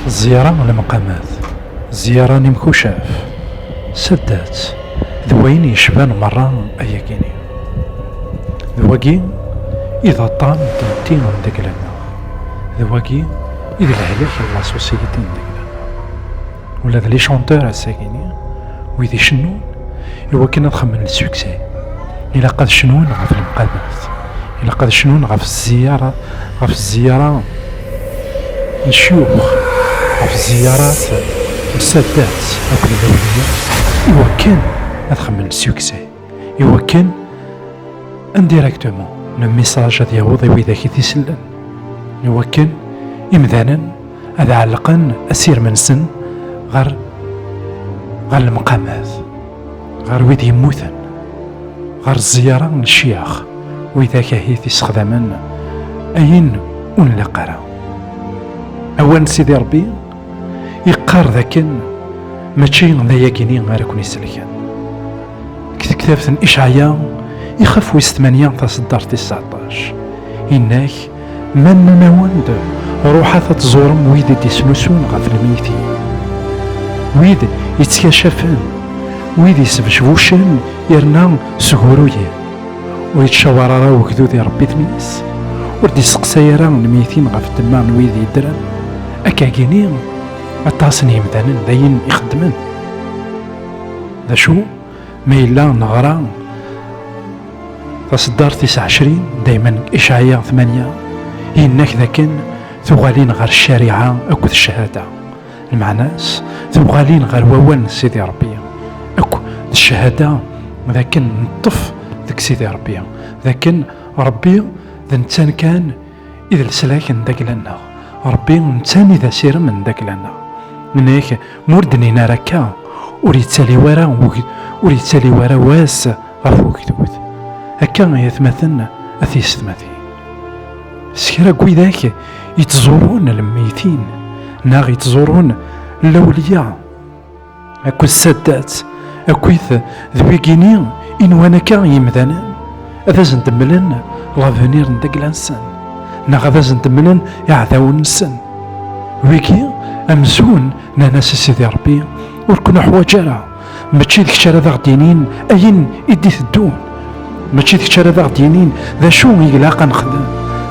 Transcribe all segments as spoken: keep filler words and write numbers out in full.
Ẓẓyara n lemqamat, ẓẓyara n imkucaf, saddat d wayen yecban merra ayagini. D wagi i d aṭṭan n tmetti n dagla-nneɣ. D wagi i d lehlak n la société n dagla-nneɣ. Ula d les chanteurs ass-agini, wid icennun i wakken ad xemmen le succès, ilaq ad cnun ɣef lemqamat, ilaq ad cnun ɣef zziyara, ɣef zziyara n ccuyux, ɣef zziyarat n saddat akked lawliya, i wakken ad xemmen le succès, i wakken indirectement le message ad yaweḍ i widak i t-isellen, i wakken imdanen ad ɛellqen asirem-nsen ɣer, ɣer lemqamat, ɣer wid yemmuten, ɣer zziyara n ccyax, widak ahit issexdamen ayen ur nlaq ara. Awal n Sidi Ṛebbi yeqqar dakken mačči d ayagini ara ken-iselken. Deg tektabt n Icɛaya, ixef wis tmanya, taṣeddart tis tseɛṭac, inna-k: "Ma nnan-awen-d, ruḥat ad tẓurem wid i d-isnusun ɣef lmeytin, wid yettkacafen, wid yesbecbucen yerna sguruyen, ur yettcawar ara ugdud irebbiten-is, ur d-isteqsay ara lmeytin ɣef ddemma n wid yeddren, akkagini aṭas n yemdanen d ayen ixeddmen." D acu ma yella neɣra taṣeddart tis ɛecrin, daymen Icɛaya tmanya, yenna-k dakken tuɣalin ɣer ccariɛa akked ccahada. Lmeɛna-s, tuɣalin ɣer wawal n Sidi Ṛebbi akked ccahada, dakken neṭṭef deg Sidi Ṛebbi, dakken Ṛebbi d netta kan i d leslak n dagla-nneɣ. Ṛebbi netta i d asirem n dagla-nneɣ. Nek, ma ur d-nnin ara akka, ur yettali wara ug-, ur yettali wara wass ɣef ugdud. Akka ay atmaten, a tiyessetmatin. S kra n widak yettẓurun lmeytin, neɣ yettẓurun lawliya, akked saddat, akkit d wigini i nwan akka yimdanen, ad asen-d-mmlen l'avenir n dagla-nsen, neɣ ad asen-d-mmlen iɛdawen-nsen. Wigi, amzun, nnan-as i Sidi Ṛebbi: "Ur ken-uḥwaǧ ara. Mačči d kečč ara d aɣ-d-yinin ayen i d-iteddun. Mačči d kečč ara d aɣ-d-yinin d acu i ilaq ad nexdem,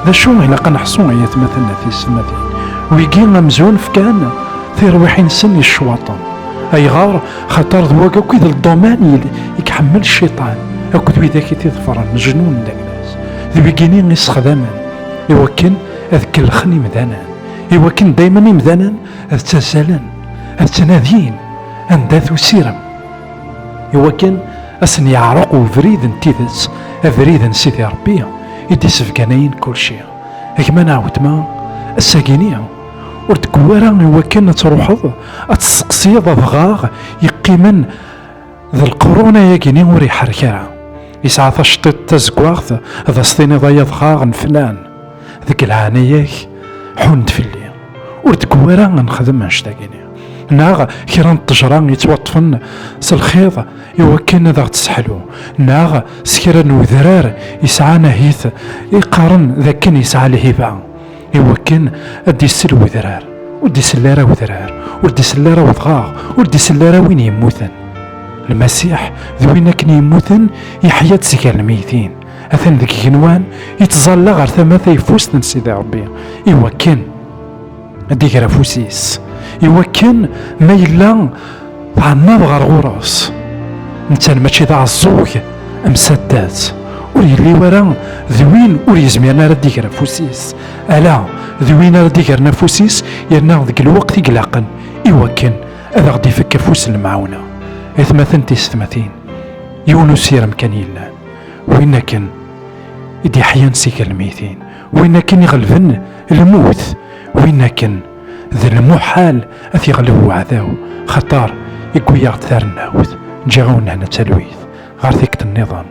d acu i ilaq ad neḥṣu, ay atmaten, a tiyessetmatin." Wigi amzun fkan tirwiḥin-nsen i ccwaṭen. Ayɣer? Xaṭer d wagi akk i d ldomaine i, i iḥemmel cciṭan akked widak i t-iḍefren, jnun d aglas. D wigini i ssexdamen i wakken ad kellxen imdanen, i wakken daymen imdanen ad ttazzalen, ad ttnadin anda-t usirem, i wakken ad sen-yeɛreq ubrid n tidet, abrid n Sidi Ṛebbi i d-isebganayen kulci. A gma neɣ weltma, ass-agini ur d-tewwi ara i wakken ad truḥeḍ ad testeqsiḍ adɣaɣ yeqqimen d lqerrun-ayagini ur iḥerrek ara. Yesɛa taceṭṭiḍt tazeggaɣt ad as-tiniḍ: "Ay adɣaɣ n flan, deg leɛnaya-k, ḥunn-d fell-i." Ur d-tewwi ara ad nexdem annect-agini. Neɣ kra n ṭṭejra yettwaṭṭfen s lxiḍ i wakken ad aɣ-tesseḥlu, neɣ s kra n udrar yesɛan ahit iqqaren d akken yesɛa lhiba, i wakken ad d-isel wedrar. Ur d-isel ara wedrar, ur d-isel ara wedɣaɣ, ur d-isel ara win yemmuten. Lmasiḥ d win akken yemmuten, yeḥya-d seg lmeytin. Atan deg igenwan, yettẓalla ɣer tama tayeffust n Sidi Ṛebbi, i wakken ad d-iger afus-is, i wakken ma yella tɛennaḍ ɣer ɣur-s. Netta mačči d aɛeẓẓug am saddat, ur yelli wara d win ur yezmiren ara ad d-iger afus-is, ala d win ara d-igren afus-is, yerna deg lweqt i ilaqen, i wakken ad aɣ-d-ifek afus n lemɛawna. Atmaten, tisetmatin, yiwen usirem kan yellan, win akken i d-iḥyan seg lmeytin, win akken iɣelben lmut, win akken d lmuḥal ad t-iɣleb weɛdaw, xaṭer iwwi-yaɣ-d tarennawt. Ǧǧiɣ-awen hna talwit, ɣer tikkelt nniḍen.